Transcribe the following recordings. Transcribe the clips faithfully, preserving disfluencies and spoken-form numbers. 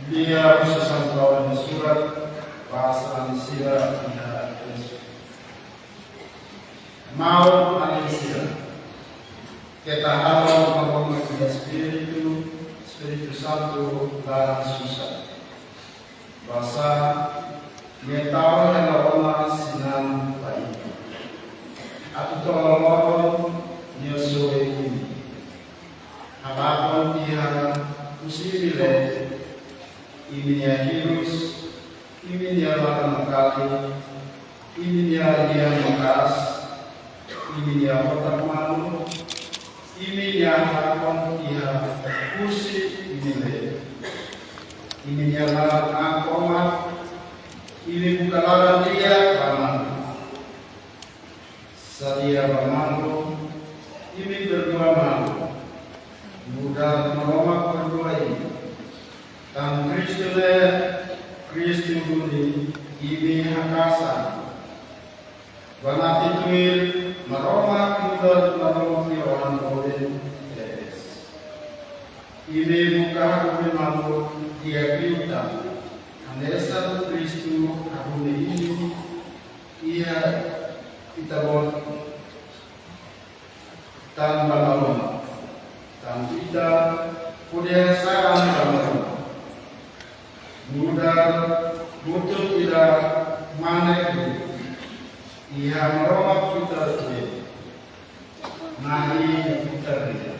Bíblia husu São Paulo no surat ba sarani sira iha Efesu. Maun-alin sira, keta halo Maromak nia Espíritu, Espíritu Santu laran susar. Basá, nia tau hela ona sinan ba imi, atu to'o loron nia soe imi. Halakon tiha husi imi leet, imi-nia hirus, imi-nia laran-nakali, imi-nia lian maka'as, imi-nia hotak malu, imi-nia halakon tiha husi imi leet, imi-nia laran-aat tomak, imi buka laran di'ak ba malu. Sadia ba malu, imi perdua malu, nu'udar Maromak perdua imi. Tanba Kristu ne'e, Kristu duni imi haka'as an. Banati tuir, Maromak nu'udar Maromak nia oan-doben tebes. Imi buka hadomi malu di'ak liután, hanesan Kristu hadomi imi iha Ita-Boot, tanba Maromak, tanba ita hodi hasa'e an ba Maromak. Nu'udar butul ida-ne'e, iha Maromak ita sei, Na'i ita sei.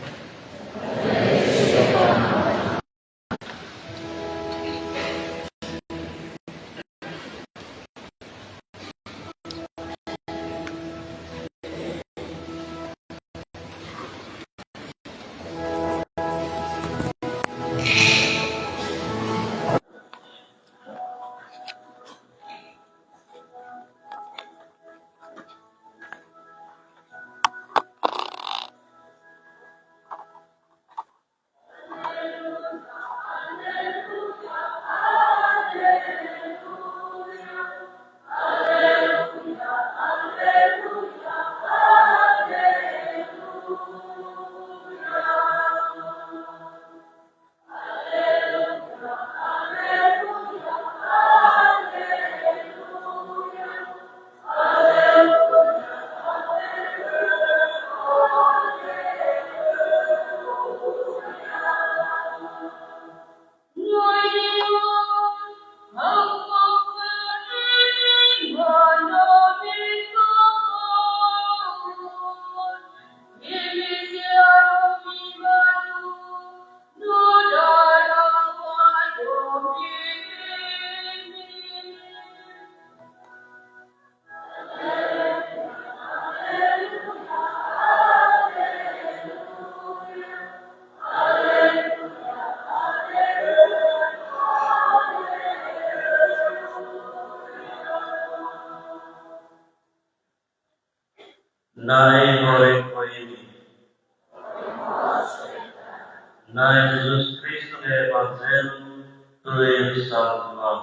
Na'i horik ho imi. Na'i Jesus Kristu nia Evanjellu tuir São João.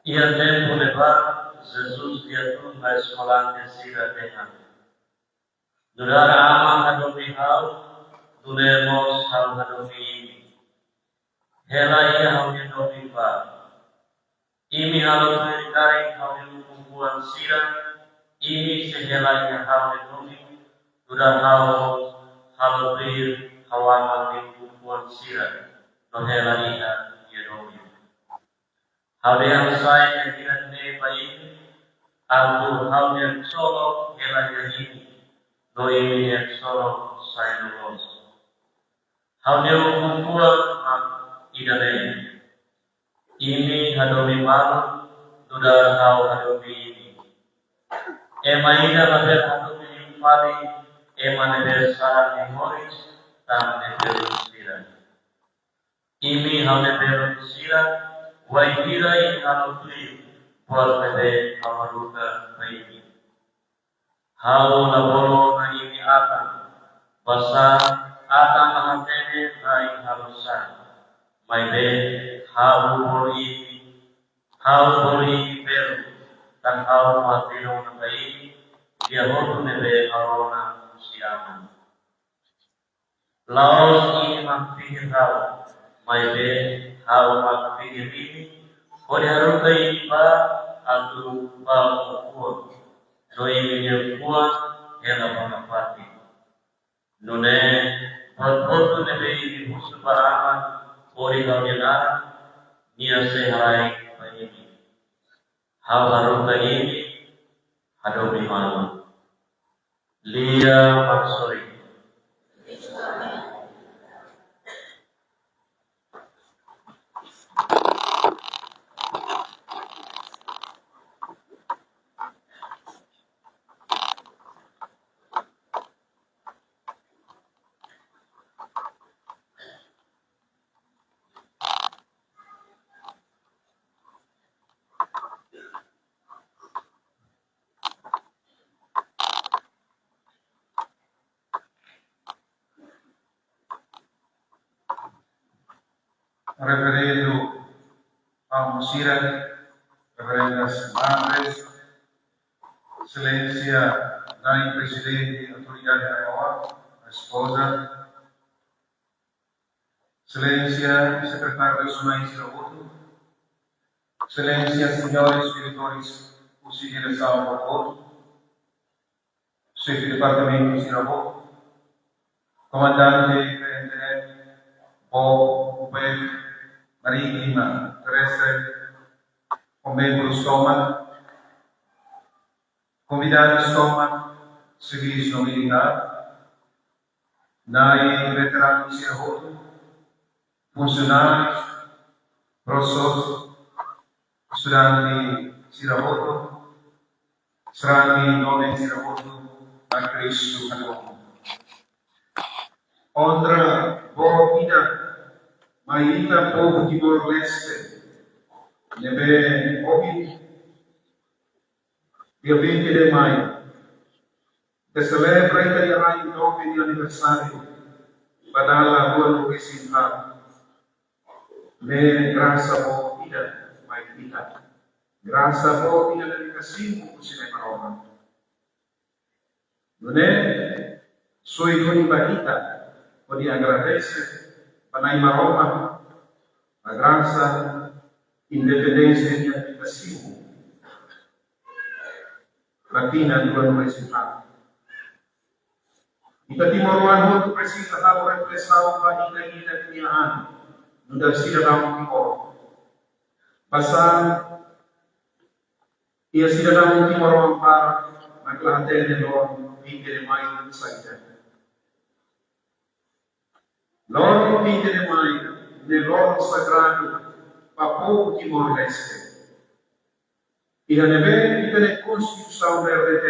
Iha tempu ne'ebá, Jesus dehan ba eskolante sira dehan: Nu'udar Aman hadomi ha'u, nune'e mós ha'u hadomi imi. Hela iha ha'u-nia domin bá. Imi halo tuir karik ha'u-nia ukun-fuan sira, imi sei hela iha ha'u-nia domin, nu'udar ha'u halo tuir ha'u-nia ukun-fuan sira, no hela iha nia domin. Ha'u dehan sai nia hirak-ne'e ba imi, atu ha'u-nia ksolok hela iha imi, no imi-nia ksolok sai loloos. Ha'u-nia ukun-fuan mak ida-ne'e: imi hadomi malu, nu'udar ha'u hadomi imi. Ema ida labele hadomi liu fali ema ne'ebé sarani moris, tanba nia belun sira. Imi ha'u-nia belun sira, wainhira imi halo tuir buat ne'ebé ha'u haruka ba imi. Ha'u la bolu ona imi atan, basá atan la hatene Na'i halo sá. Maibé ha'u bolu imi, ha'u bolu imi belun, tanba ha'u mak hatene ona ba imi, lia hotu ne'ebé ha'u rona husi Aman. La'ós imi mak fihir ha'u, maibé ha'u mak fihir imi, hodi haruka imi ba atu ba fuan, no imi nian fuan hela ba nafatin. Nune'e, buat hotu ne'ebé imi husu ba Aman hodi ha'u-nia naran, nia sei haraik ba imi. Ha'u haruka imi hadomi malu. Lia Marsoi. Reverendu Amu sira, Reverenda Madres, Exelénsia Na'i Prezidente Autoridade Maiór, espoza, Exelénsia Sekretáriu Nasionál sira hotu, Exelénsia Señores Diretores husi Diresaun hotu, Xefe Departamentu sira hotu, Komandante P N D F, BOP, UPF, Marítima, Terrestre, ho membrus tomak, konvidadus tomak, sivíl no militár, na'i veteranu sira hotu, funsionáriu, profesór, estudante sira hotu, sarani doben sira hotu, ba Kristu halo. Onra boot ida mai ita povu Timor-Leste, ne'ebé ohin, dia vinte de maio, ita selebra ita-nia rain doben nia aniversáriu, ba dala ruanulu-resin-haat. Ne'e grasa boot ida mai ita. Grasa boot ida ne'ebé kasimu husi Na'i Maromak. Nune'e, soe duni ba ita, hodi agradese ba Na'i Maromak, ba grasa independénsia nian ita simu. Ba tinan ruanulu-resin-haat. Ita timoroan hotu presiza halo reflesaun ba ita ida-idak nia an, nu'udar sidadaun Timor. Basá iha sidadaun timoroan barak mak la hatene loron vinte de maio saida. Loron vinte de maio ne'e loron sagradu ba povu Timor-Leste. Iha ne'ebé ita-nia Konstituisaun R D T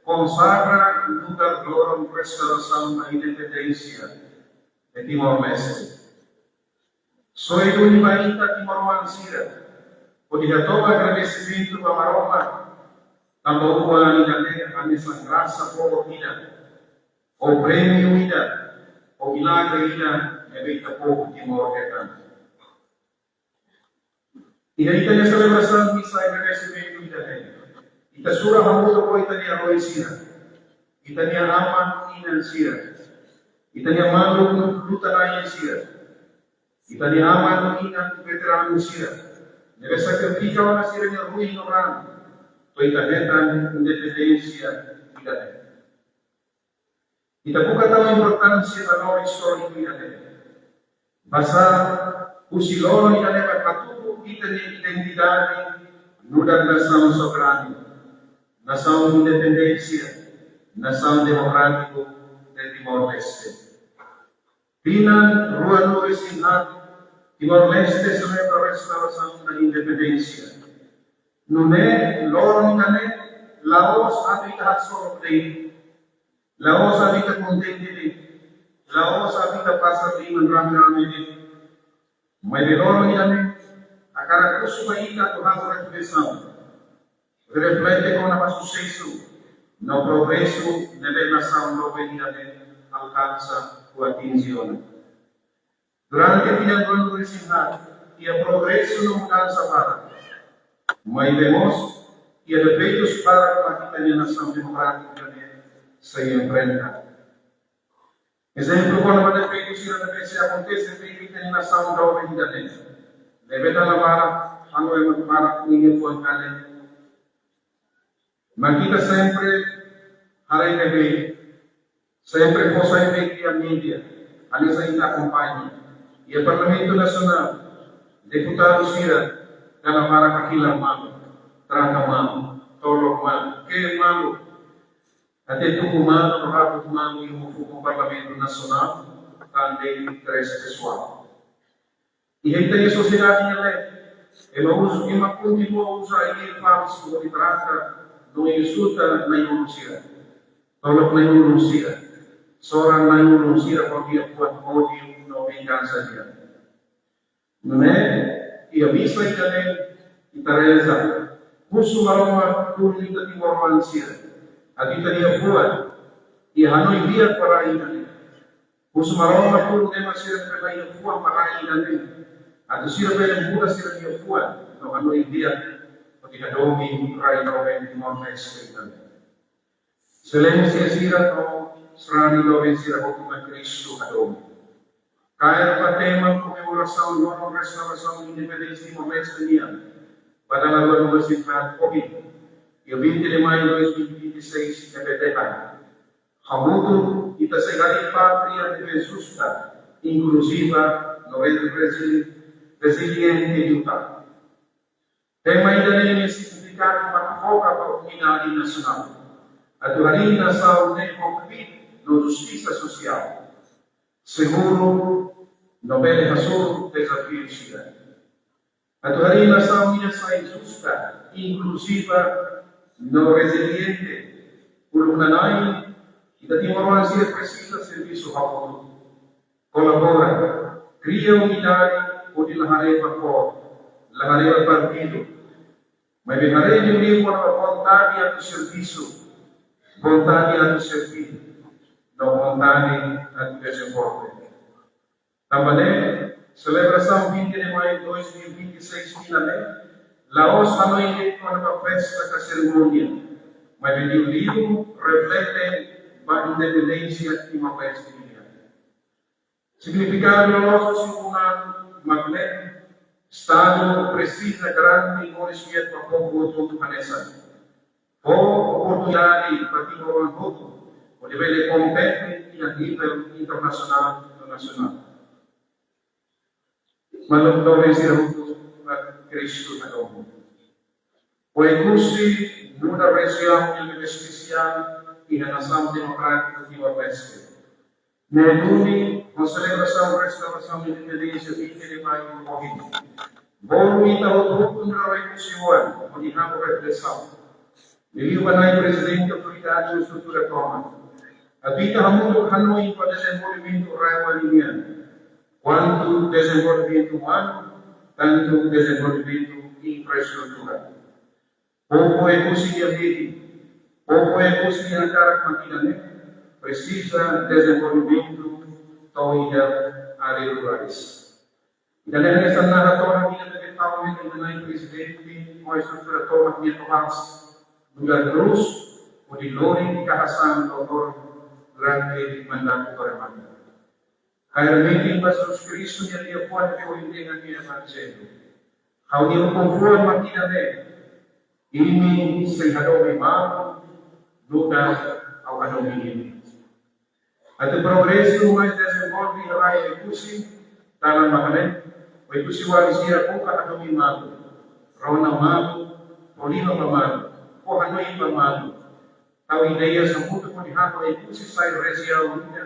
konsagra nu'udar loron restaurasaun ba independénsia de Timor-Leste. Soe duni ba ita timoroan sira, hodi hato'o agradesimentu ba Maromak, tanba ohin ida-ne'e hanesan grasa boot ida, ou prémiu ida, ou milagre ida, ne'ebé ita povu Timor hetan. Iha ita-nia selebrasaun misa agradesimentu ida-ne'e, ita sura hamutuk ho ita-nia oin sira, ita-nia aman-inan sira, ita-nia maluk luta-na'in sira, ita-nia aman-inan veteranu sira, ne'ebé sakrifika ona sira-nia ruin no raan, to'o ita hetan independénsia ida-ne'e. Ita buka tau importánsia ba loron istóriku ida-ne'e. Basá husi loron ida-ne'e mak hatudu ita-nia identidade nu'udar nasaun soberanu, nasaun independénsia, nasaun demokrátiku de Timor-Leste. Tinan ruanulu-resin-haat, Timor-Leste selebra restaurasaun no independénsia. Nune'e loron ida-ne'e la'ós atu ita haksolok de'it, la'ós atu ita kontente de'it, la'ós atu ita pasar liman rame-rame de'it. Maibé loron ida-ne'e hakarak husu ba ita atu halo reflesaun. Reflete kona-ba susesu, no progresu ne'ebé nasaun doben ida-ne'e alkansa ou atinje ona. Durante tinan ruanulu-resin-haat, iha progresu no mudansa barak. Maibé mós, iha defeitus barak mak ita-nia nasaun demokrátiku ida-ne'e sei enfrenta. Ezemplu, kona-ba defeitu sira ne'ebé sei akontese iha ita-nia nasaun doben ida-ne'e, ne'ebé dala barak hanoin mak barak nia fuan kanek. Mak ita sempre haree ne'ebé, sempre fó sai ne'ebé iha média, hanesan ita akompaña. Iha Parlamentu Nasionál, deputadu sira dala barak hakilar malu, trata malu, tolok malu, ke'e malu, até tuku malu, rabut malu iha uma fukun Parlamentu Nasionál, tan de'it interese pesoál. Iha ita-nia sosiedade nia leet, ema uza, ema kontinua uza ai-leen falsu hodi trata no insulta nai-ulun sira, tolok nai-ulun sira, soran nai-ulun sira hodi iha fuan ódiu no vingansa nian. Nune'e, iha misa ida-ne'e, ita reza, husu Maromak tulun ita timoroan sira, atu ita-nia fuan iha hanoin di'ak ba rai ida-ne'e. Husu Maromak tulun ema sira ne'ebé la iha fuan ba rai ida-ne'e, atu sira bele muda sira-nia fuan no hanoin di'ak, hodi hadomi rai doben Timor-Leste ida-ne'e. Exelénsia sira no sarani doben sira hotu mak Kristu hadomi. Kaer ba tema komemorasaun loron restaurasaun independénsia Timor-Leste nian, ba dala ruanulu-resin-haat ohin, dia vinte de maio dois mil e vinte e seis, ne'ebé dehan: Hamutuk ita sei harii pátria ne'ebé justa, inkluziva no re-, rezili-, reziliente liután. Tema ida-ne'e nia signifikadu mak foka ba unidade nasionál, atu harii nasaun ne'e ho kbiit no justisa sosiál, seguru no bele hasoru dezafiu sira. Atu harii nasaun ida sai justa, inkluziva no reziliente, uluk nanain, ita timoroan sira presiza servisu hamutuk, kolabora, kria unidade hodi la haree ba kór, la haree ba partidu, maibé haree liuliu kona-ba vontade atu servisu, vontade atu serví, no vontade atu dezenvolve. Tanba ne'e, selebrasaun vinte de maio dois mil e vinte e seis ida-ne'e la'ós hanoin de'it kona-ba festa ka serimónia, maibé liuliu reflete ba independénsia Timor-Leste nian. Signifikadu loloos husi uma mak ne'e: Estadu presiza garante moris di'ak ba povu hotu hanesan, fó oportunidade ba timoroan hotu hodi bele kompete iha nivel internasionál no nasionál. Maluk doben sira hotu mak Kristu hadomi. Oekusi nu'udar rejiaun ida ne'ebé espesiál iha nasaun demokrátiku Timor-Leste. Ne'e duni ho selebrasaun restaurasaun independénsia vinte de maio ohin, bolu ita hotu-hotu nu'udar Oekusi oan hodi halo reflesaun, liuliu ba Nai Prezidente Autoridade no estrutura tomak, atu ita hamutuk hanoin ba dezenvolvimentu rai-oan nian, kuantu dezenvolvimentu umanu, tantu dezenvolvimentu infraestrutura. Povu Oekusi nia mehi, povu Oekusi nia hakarak mak ida-ne'e, presiza dezenvolvimentu to'o iha área rurais. Ida-ne'e hanesan naha tomak ida ne'ebé tau metin Nai Prezidente ho estrutura tomak nia to'o bainhira nu'udar krús, hodi lori kahasan to'o loron durante mandatu Toremada. Kaer metin ba Jesus Kristu nia liafuan ne'ebé ohin dehan iha Evanjellu: Ha'u-nia ukun-fuan mak ida-ne'e, imi sei hadomi malu nu'udar Ha'u hadomi imi. Atu progresu no dezenvolve rai Oekusi, dalan mak ne'e, Oekusi-oan sira buka hadomi malu, rona malu, fó liman ba malu, fó hanoin ba malu, tau ideia hamutuk hodi halo Oekusi sai rejiaun ida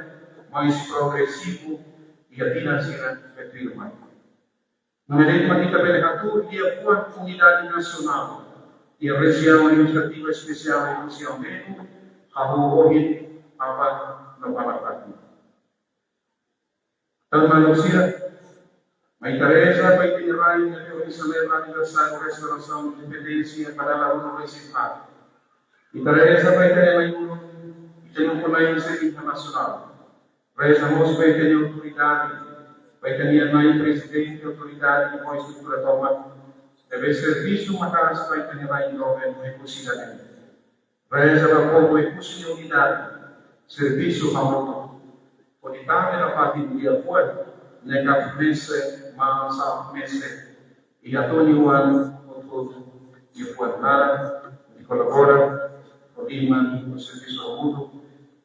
mais progresivu iha tinan sira ne'ebé tuirmai. Nune'e de'it mak ita bele hatuur liafuan unidade nasionál iha Rejiaun Administrativa Espesiál Oekusi Aumenu, hahú ohin, aban no ba la fatin. Tan maluk sira, mai ita reza ba ita-nia rai ne'ebé ohin selebra aniversáriu restaurasaun independénsia ba dala ruanulu-resin-haat. Ita reza ba ita-nia Nai uluk, ita-nia ukun-na'in sira internasionál. Reza mós ba ita-nia autoridade, ba ita-nia Nai prezidente autoridade no estrutura tomak, ne'ebé servisu maka'as ba ita-nia Nai doben Oekusi ida-ne'e. Reza ba povu Oekusi nia unidade, servisu hamutuk. Hodi tame nafatin di'ak, fuan ne'e ka mese, maun sa'e mese. I atu ni wan hotu-hotu nia fuan laran, hodi kolabora, hodi manu servisu hamutuk,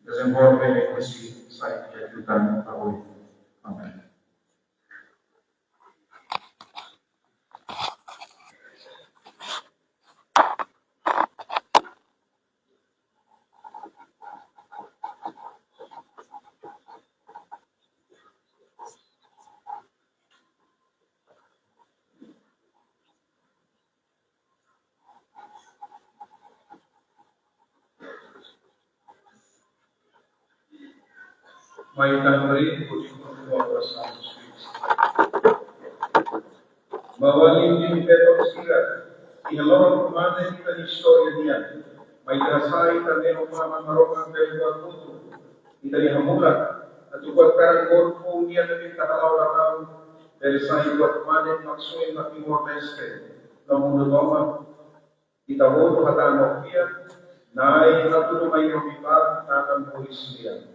dezenvolve Oekusi sai di'ak liután ba oin. Amen. Mai ita reza hodi kontinua orasaun. Maun Alin, Bibi, Beto sira, iha loron ruma ne'e ita-nia istória nian. Mai ita hasai ita-nia Aman Maromak bele buat hotu, ita-nia hamulak, atu buat karan gorpo nian ne'ebé ita hala'o daudaun, bele sai buat mane maksoin ba Timor-Leste no mundu tomak. Ita hotu hatán no fiar, Na'i hatudu mai Ho-nia baruk, tanba moris Nia.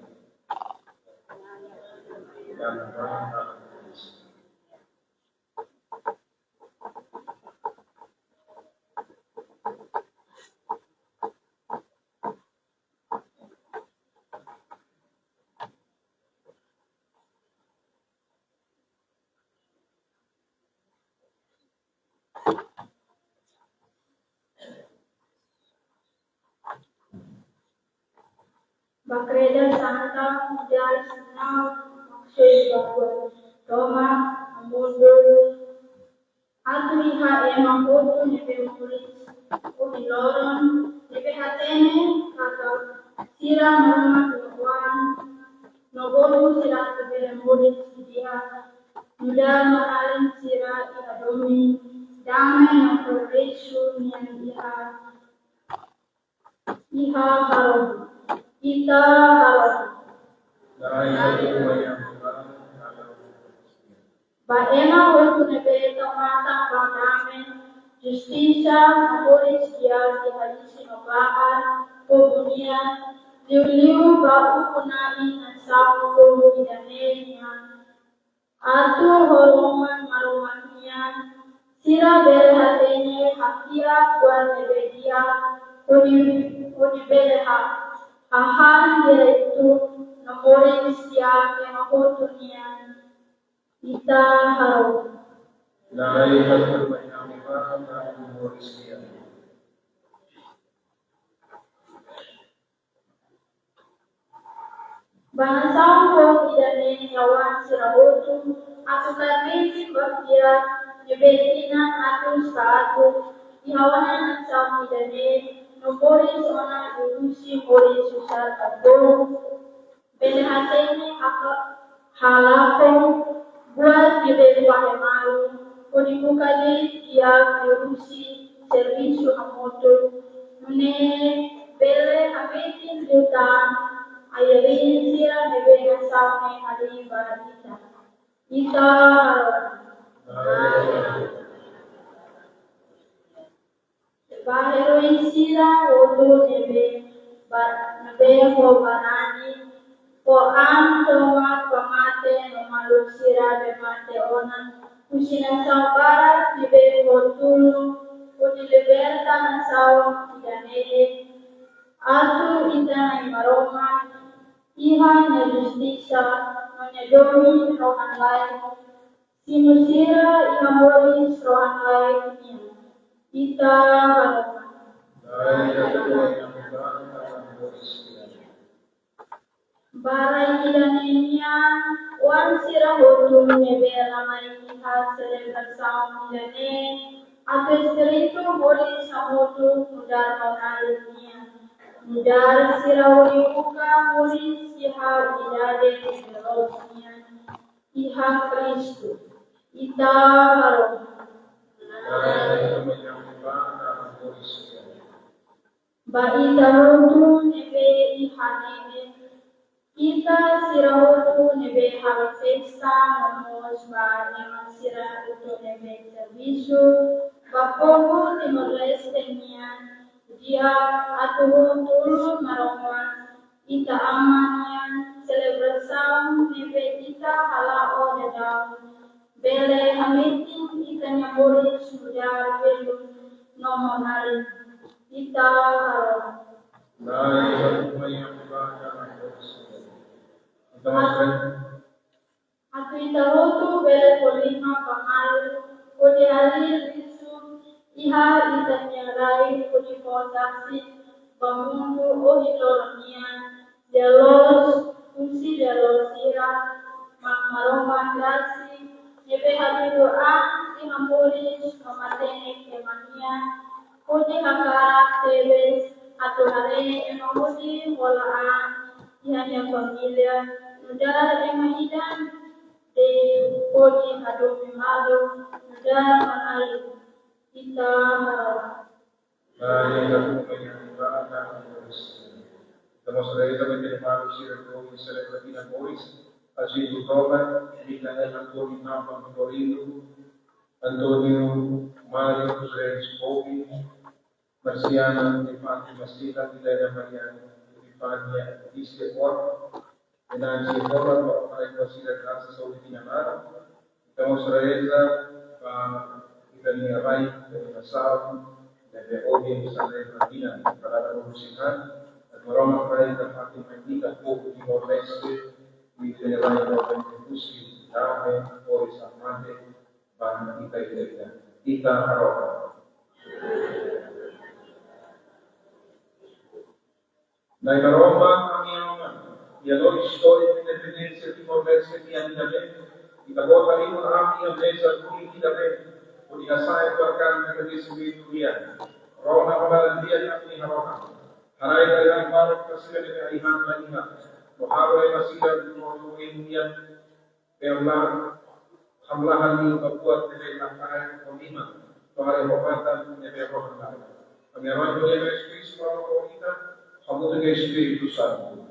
Ba Kreda Santa, nu'udar sinál maksoin ba buat tomak no mundu, atu iha ema hotu ne'ebé moris iha loron ne'ebé, hatene katak sira Maromak nia oan no boot sira atu bele moris didi'ak, nu'udar maun-alin sira iha domin, dame no progresu nian iha, iha harohan. Ita harohan. Ba ema hotu ne'ebé tau-matan ba dame, justisa no moris di'ak iha isin no ba'ar povu nian, liuliu ba ukun-na'in nasaun povu ida-ne'e nian. Atu ho loron Maromak nian, sira bele hatene hakiak buat ne'ebé di'ak, hodi, hodi bele ha, hahán direitu no moris di'ak ema hotu nian. Ita harohan. Na'i hatudu mai ami ba, ami moris di'ak. Ba nasaun povu ida-ne'e nia oan sira hotu, atu karmeti ba fiar ne'ebé tinan atus ka atus, iha ona nasaun ida-ne'e, no moris ona liuhusi moris susar ka tolu. Bele hatene aka halakon buat ne'ebé fahe malu, hodi buka diri di'ak liuhusi servisu hamutuk, nune'e bele hametin liután ai-riin sira ne'ebé nasaun ne'e harii ba ita. Ita harohan. Ba herói sira hotu ne'ebé ba, ne'ebé ho barani fó an tomak ba mate no maluk sira be mate ona husi nasaun barak ne'ebé fó tulun hodi liberta nasaun ida-ne'e. Atu ita-nia Maromak iha nia justisa no nia domin rohan-laek, simu sira iha moris rohan-laek nian. Ita harohan. Ba rai ida-ne'e nian, oan sira hotu ne'ebé la mai iha selebrasaun ida-ne'e, atu espíritu moris hamutuk nu'udar maun-alin nian, nu'udar sira hodi buka moris iha unidade ne'ebé loloos nian iha Kristu. Ita harohan. Ba ita hotu ne'ebé iha ne'e, ita sira hotu ne'ebé halo festa, no mós ba ema sira hotu ne'ebé servisu, ba povu Timor-Leste nian, di'ak atu tulun Maromak, ita aman nian selebrasaun ne'ebé ita hala'o daudaun, bele hametin ita-nia moris nu'udar belun no monarik. Ita harohan. Na'i, ita-nia Aman, ita mós atu ita hotu bele fó liman ba malu, hodi harii risu iha ita-nia rai, hodi fó tasi ba mundu ohin loron nian, lia-loos, husi lia-loos sira, mak Maromak rasik, ne'ebé hadudu an iha moris no matenek ema nian, hodi hakarak tebes atu haree ema hodi hola an iha nia família, nu'udar ema ida de'it, hodi hadomi malu nu'udar malu. Ita harohan. Na'i, ita-nia Aman, ita mós reza ba ita-nia maluk sira ne'ebé selebra tinan moris, Aziz Toba, Micael António Nampang Florindo, António Mário dos Reis Bobi, Marciana de Fátima Sila, Milena Maria Epifania Alicia Cor, Venâncio Cor, ba rai ba sira graça, saúde, tinan laran. Ita mós reza ba ita-nia rai, ita-nia nasaun, ne'ebé ohin selebra tinan, para ita mós sehat, atu Maromak rai ita, Fátima, ita povu Timor-Leste, ita-nia rai, ita husi dame, moris, amate, ba ita, ita, ita, ita harohan. Na'i Maromak, ami-nia Aman, iha loron istóriku independénsia Timor-Leste nian ida-ne'e, Ita-Boot halimar ami iha meza duni ida-ne'e, hodi hasa'e tuir agradesimentu nian. Rona ho laran-di'ak ami harohan. Haraik rai-laran barak ba sira ne'ebé ai-han la iha, no halo ema sira no tuir nian, bele hamlaha liu ba buat ne'ebé lakarak ho liman, no haree ho matan ne'ebé rohan laran. Ami harohan ba Yesus Kristu, Na'i Maromak ita, hamutuk ho Espíritu Santu.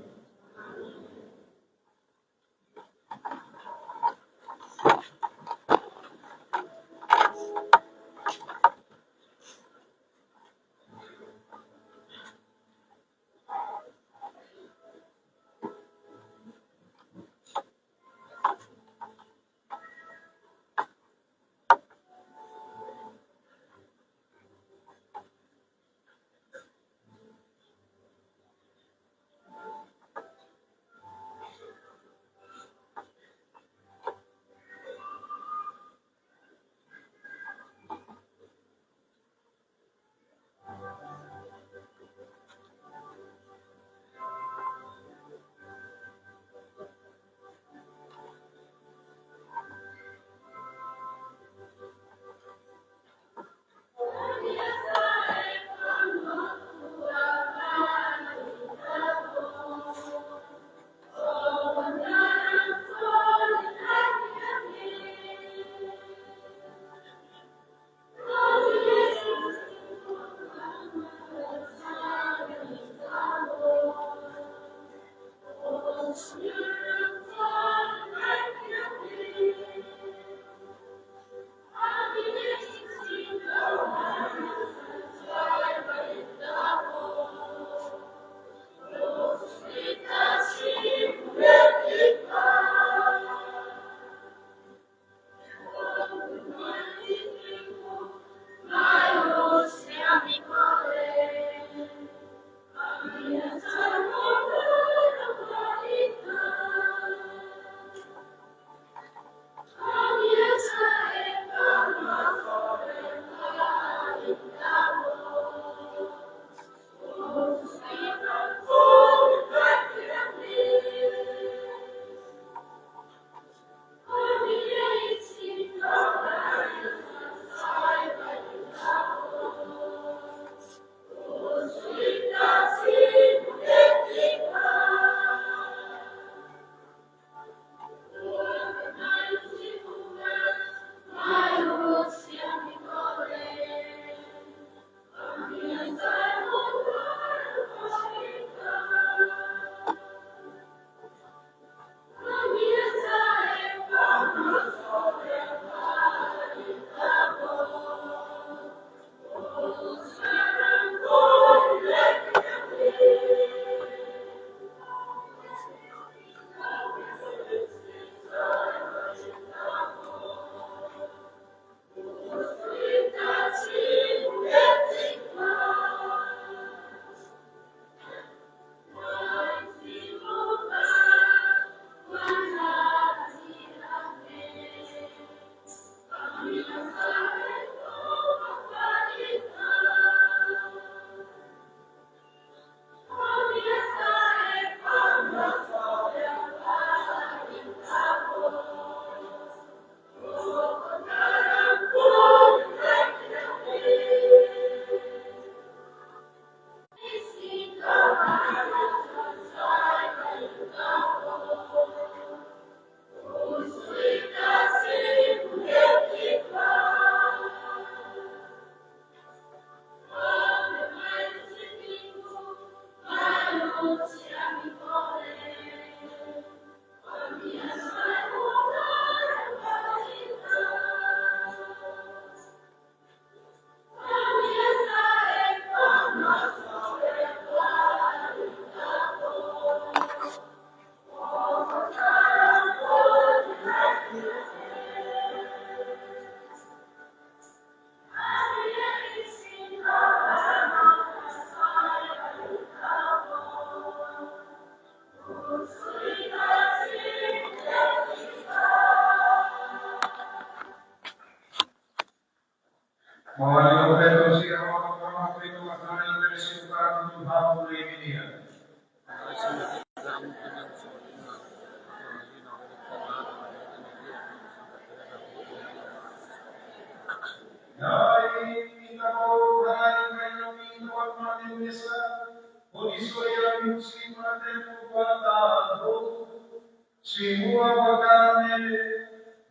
Simu ba ami,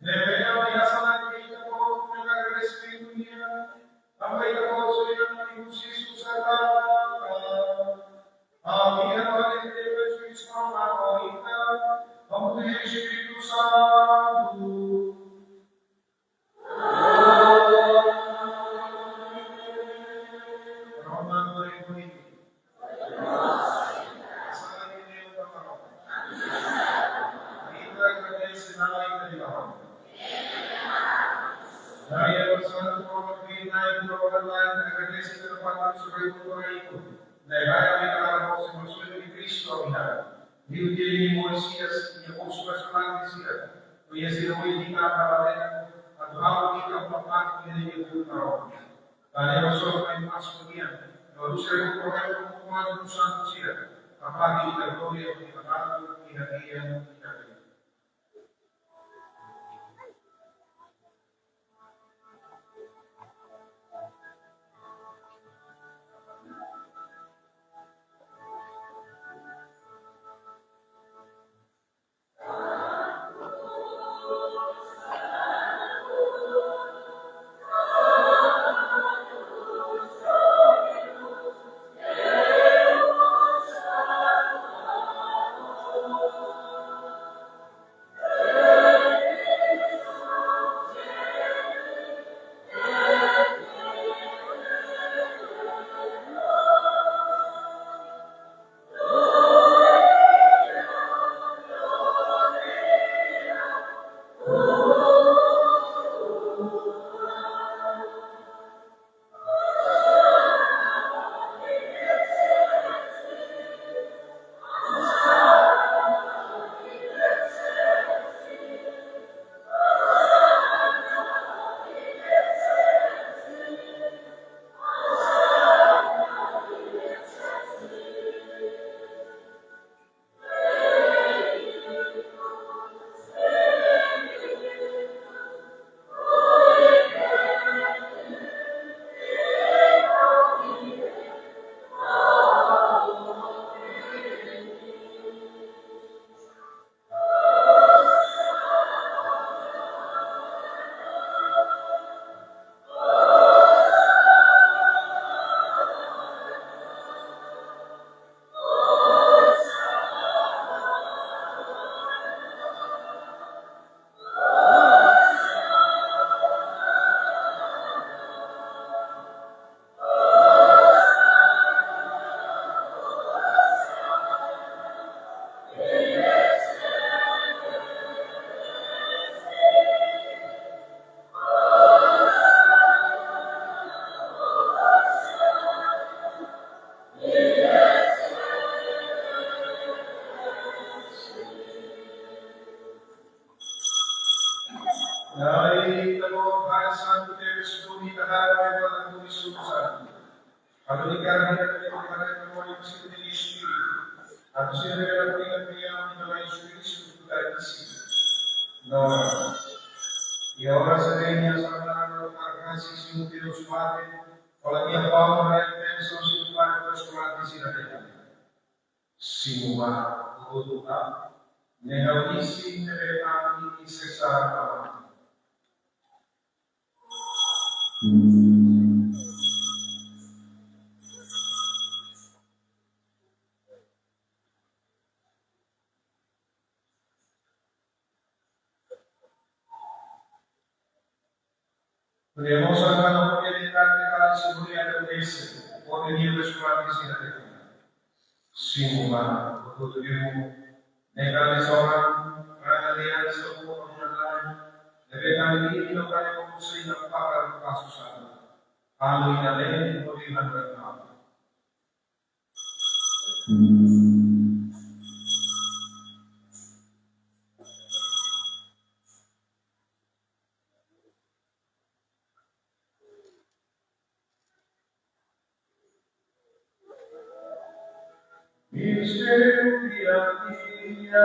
ne'ebé ami hasa'e ita-boot nia agradesimentu nian, tanba ita-boot sira-nia Filho Jesus Salvador. Ami halo ida-ne'e ba Jesus Kristu, Aman ho ita, hamutuk ho Espíritu Santu. Liu de'it Moisés, nia osu ba sira, nia sira nia indika para lena, atu halo ita uma parte de nia bulu na roma. Tanba só mai mas kunia, no luz rekompensa como kuandu no santu sira, kapaz de ita glória, ita batu, ita dia, ita dia. Dai, ita-boot ha'u santu tebes, tumi ta ha'u ema tumi sunu santu. Atu ligar ita-boot ha'u ema tumi sunu Espíritu. Atu sira bele ita-boot ita-boot Espíritu ta isi. Nora. Iha oras ne'e nia sama no karkasi simu Deus Mate, kola nia pau no rai bensaun simu para Deus Mate sira dehan. Simu ba, hotu-hotu ba, ne'e ha'u-nia isin ne'ebé ami sesa ba. Podemos sacar la propiedad de cada seguridad de ese, porque ni el resguardo de la tierra. Simu ba, hotu-hotu ba, ne'e kala soran, rada de anso, por una lana, debe también no para como se la paga el paso sano. Ando y dale, no digan nada. Ministério de Alegria.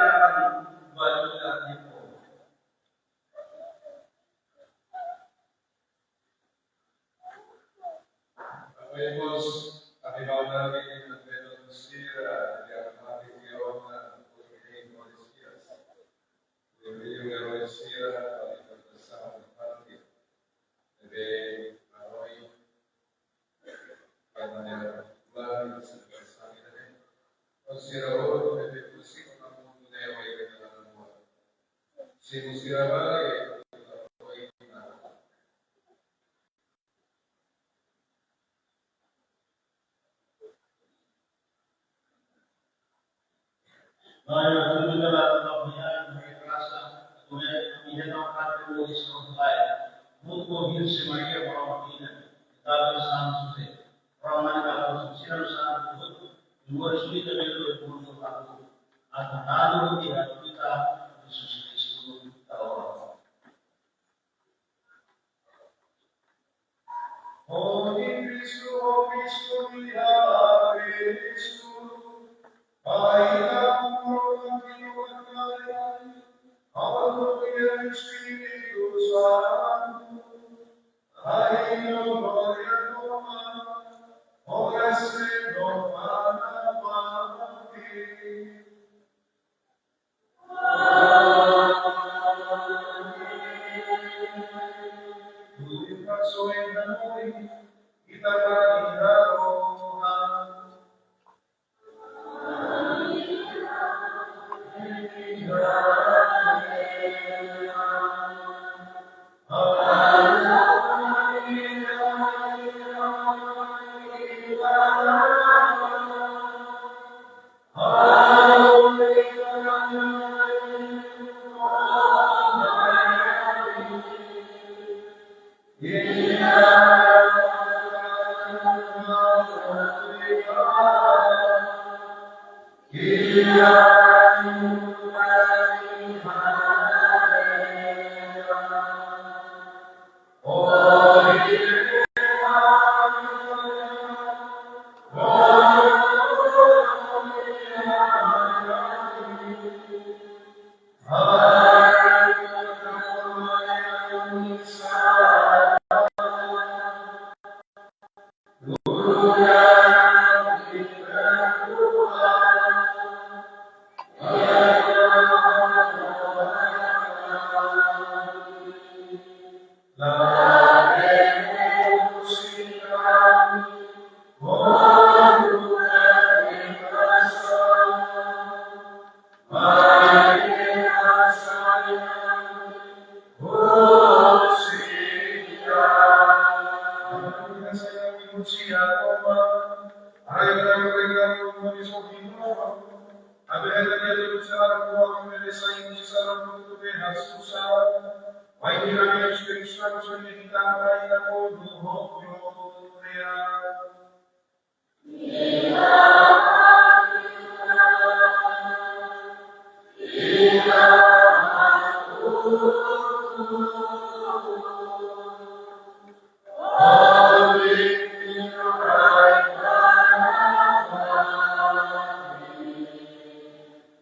laran ba ita nia povu. Bapak Ibu, ami bá dame ita belo sira, ya mati ke ona, porque indonesia. Beliau ngaroi sira, balik berpesan, mati. Bebe, aroi, karena ya, balik berpesan, sira, oh, bebe, kursi, kamu, bebe, aroi, bebe, aroi. Simu sira bá, ya, aroi, Pai, atu dala kapaña, atu rasa, atu ya, atu ya, atu kata, atu isma pai. Mutu ko Virjen Maria, Maromak nia, ita be San José. Roman ka ko sira San José. Luar sini ka dulu, atu atu. Atu tahu, atu kita, Yesus Kristus, kita orang. Ó Kristu, ó Kristu, ó Kristu, Pai da kontinuidade, ó Espíritu Santu, Pai da glória toma, ó Senhor, para, para ti.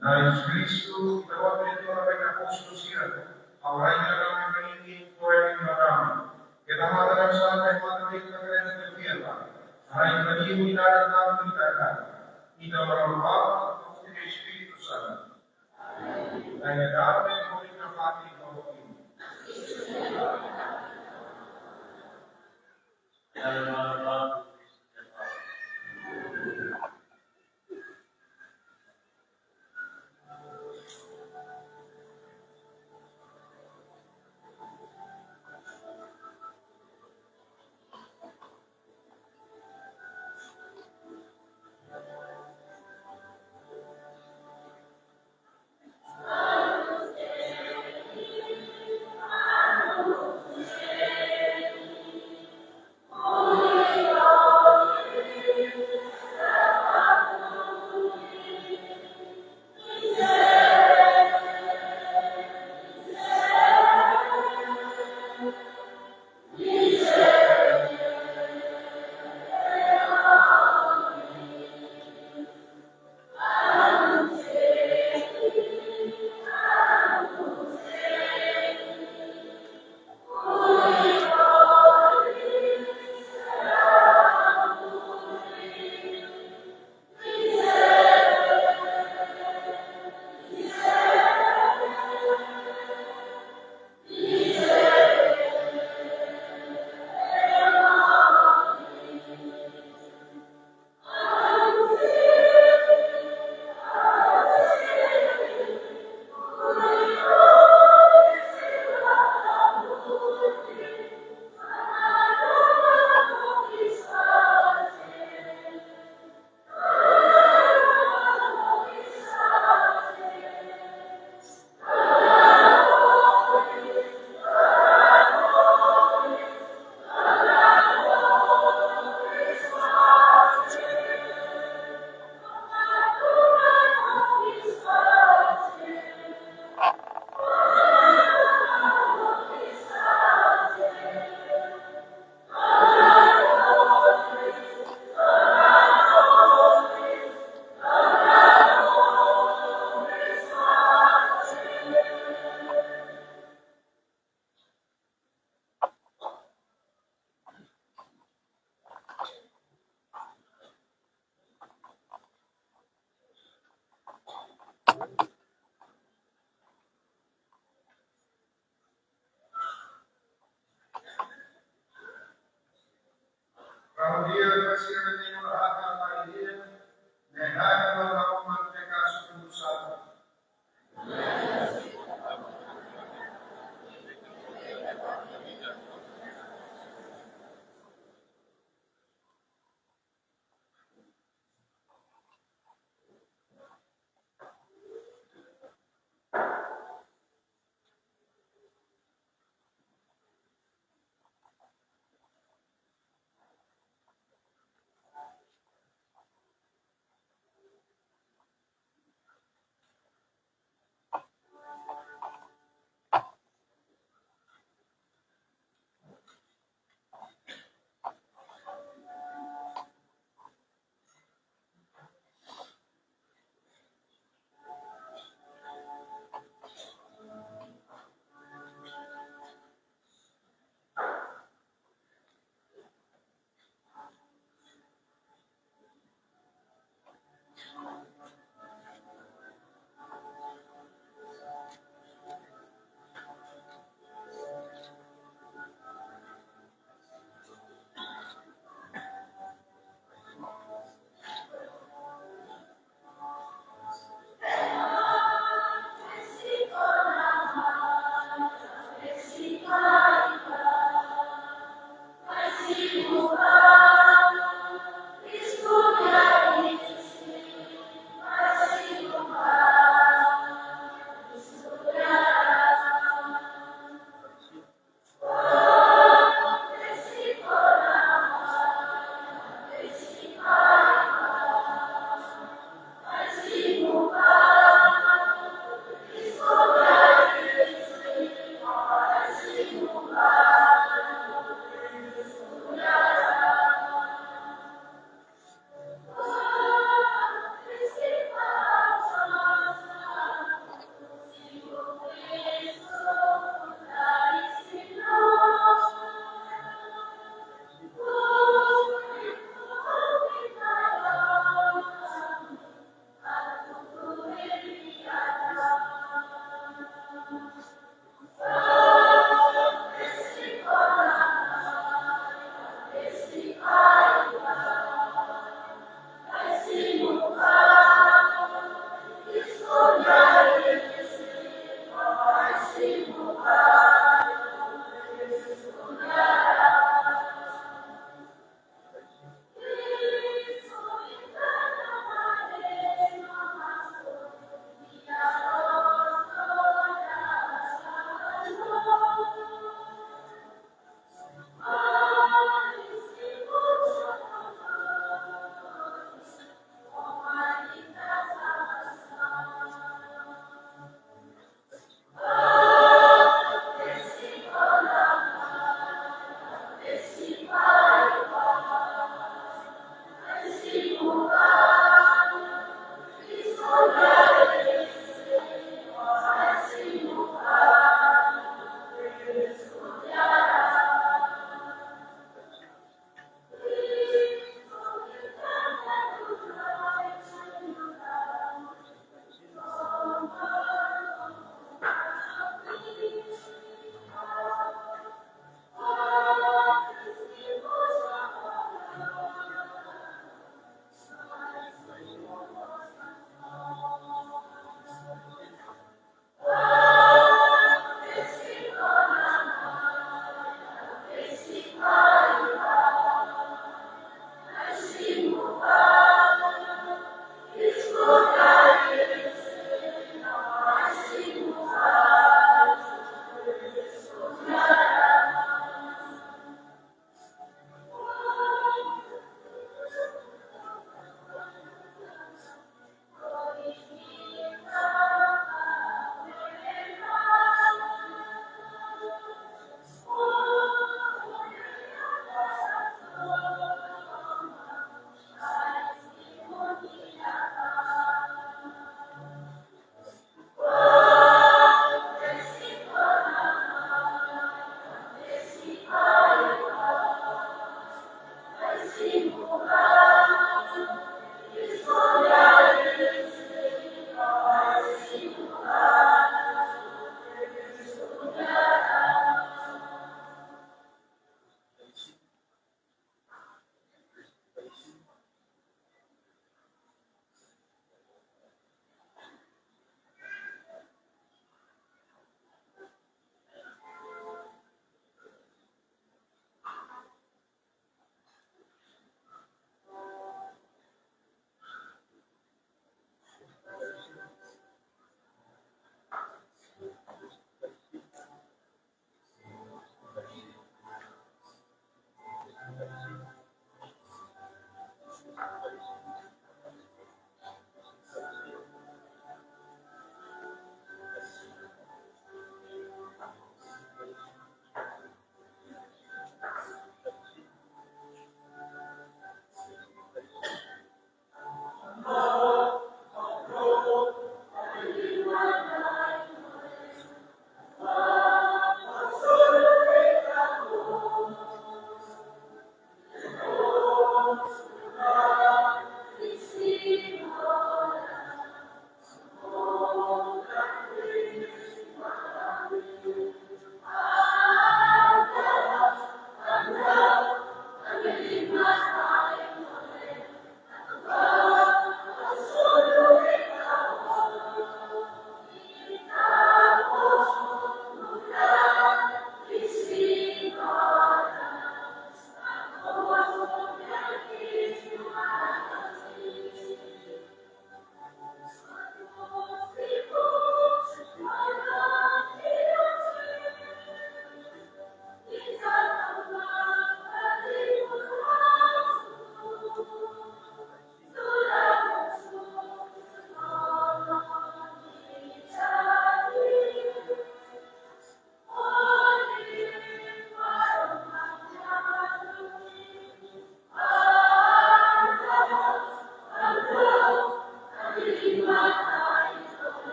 Na'i Kristu, ita-boot nia apóstolu sira, ha'u rai nia dame ba imi, fó imi nia dame. Keta hatene sala, keta hatene keta kere keta fiel ba. Rai ba imi nia dame ita-boot. Ita-boot nia Aman, Fó no Espíritu Santu. Amen. Na'i nia dame, hodi nafatin ba imi.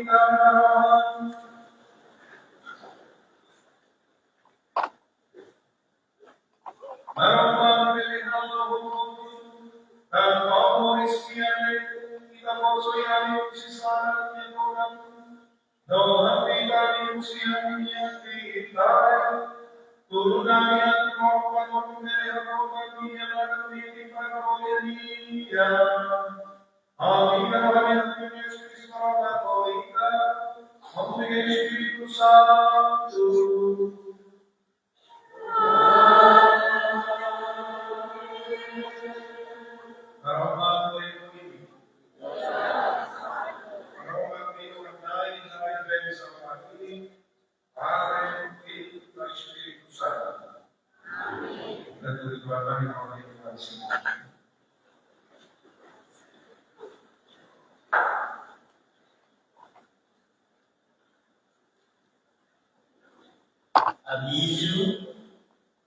Maromak bele halo tanpa moris kiane, ita poso ya ni sisana ni kona. No hati kami usia ni hati tai. Turun dari hati Maromak bele halo kami ya ni di pakoya ni ya. Amin. Dalam nama Yesus Kristus, Bapa kita, memberikan Espiritu Santo. Aroma ko ini. Aroma ko ini, Padre, Filho, Espíritu Santo. Amin. Avizu,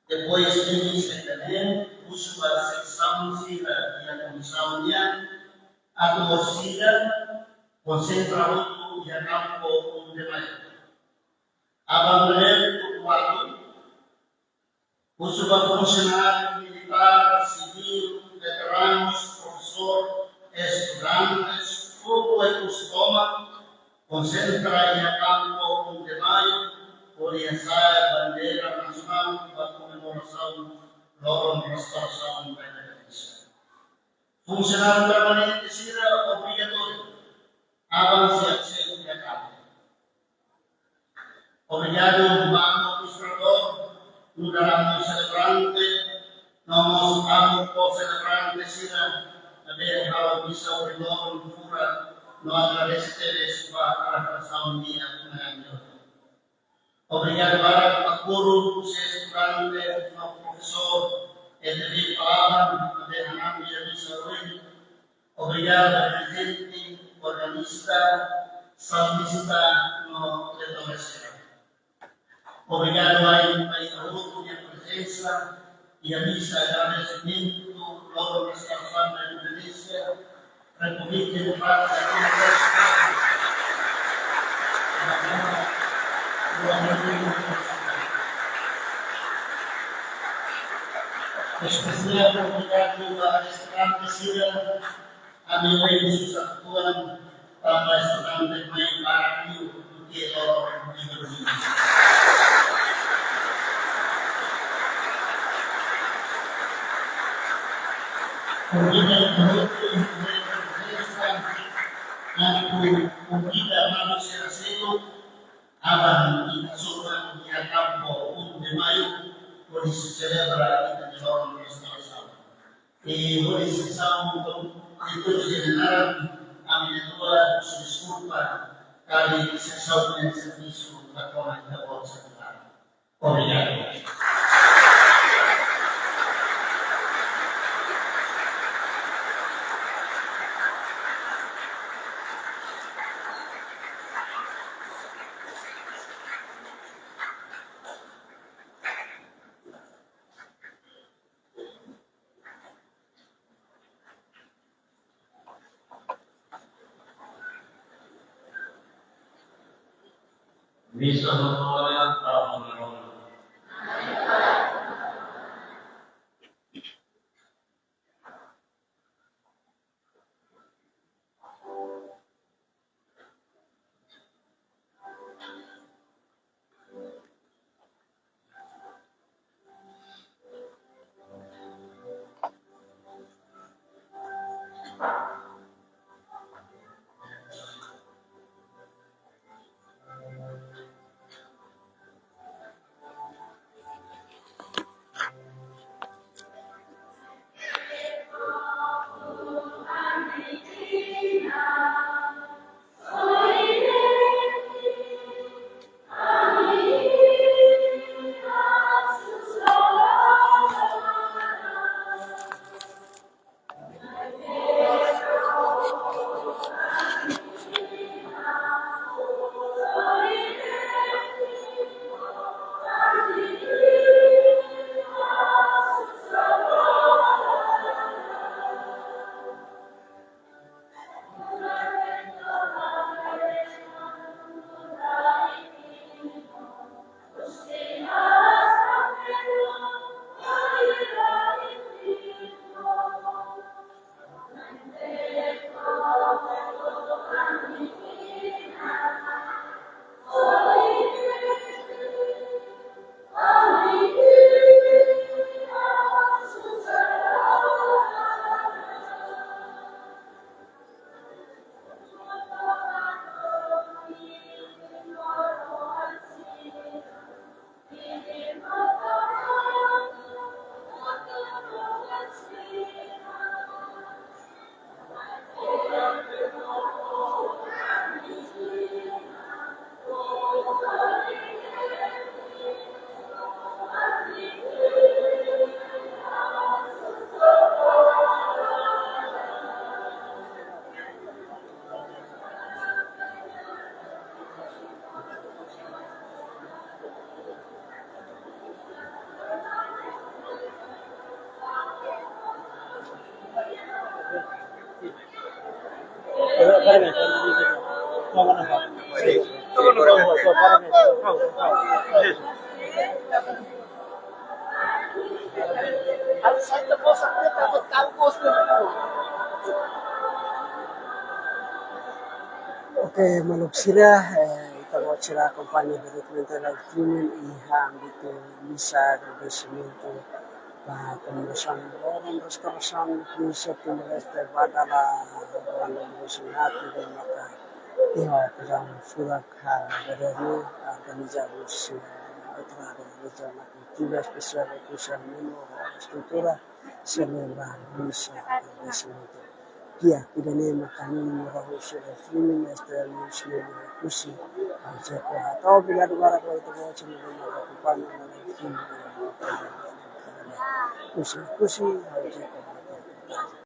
depois de misa ida-ne'e, husu ba seksaun sira iha komisaun nian, atu sira konsentra hotu iha kampu Onze de Maio. Aban Leon Tukualu, husu ba funsionáriu militár, sivíl, veteranus, profesór, estudantes, foku e kustoma, konsentra iha kampu Onze de Maio, hodi hasa'e bandeira nasionál ba komemorasaun loron restaurasaun ba independénsia. Funsionáriu permanente sira obrigatóriu aban siap-siap iha kampu. Obrigadu ba amu administradór, nu'udar amu selebrante, no mós amu ko-selebrante sira, ne'ebé halo misa ohin loron furak, no agradese tebes ba atrasaun di'ak ne'e. Obrigadu barak ba guru, estudante, no profesór, E T V Palaban, ne'ebé hananu iha misa ohin. Obrigadu ba dirigente, organista, salmista, no leitores sira. Obrigadu ba ita hotu nia prezensa iha misa agradesimentu loron restaurasaun ba independénsia Repúblika Demokrátika Timor-Leste. Espesiál obrigadu ba estudante sira, ami bele susar Tuhan, tanba estudante mai barak liu duké loron di Indonesia. Obrigadu ba ita hotu, ita hotu, ita hotu, obrigadu ba ita hotu, aban ita sosa iha kampu Onze de Maio, hodi selebra ita-nia loron restaurasaun. E hodi seksaun, diretór jerál, ami-nia liafuan, husu deskulpa, karik seksaun nia servisu la kona ita-boot satu hari. Obrigadu. Misa memorial tahun Oke, maluk sira, eh, ita-boot sira akompaña diretamente live streaming iha ámbitu misa agradesimentu ba komemorasaun loron restaurasaun Polísia Timor-Leste ba dala restaurasaun atu maka iha okazão furak, ah, governu organiza husi, eh, autoridade regionál, komitiva espesiál, husi menus estrutura selebra misa agradesimentu. Di'ak, ida-ne'e mak ami mora husi live streaming, Mister Muslim Kusi, Jeko. Entaun obrigadu barak ba ita-boot sira ne'ebé akompaña live streaming. Muslim Kusi, Jeko.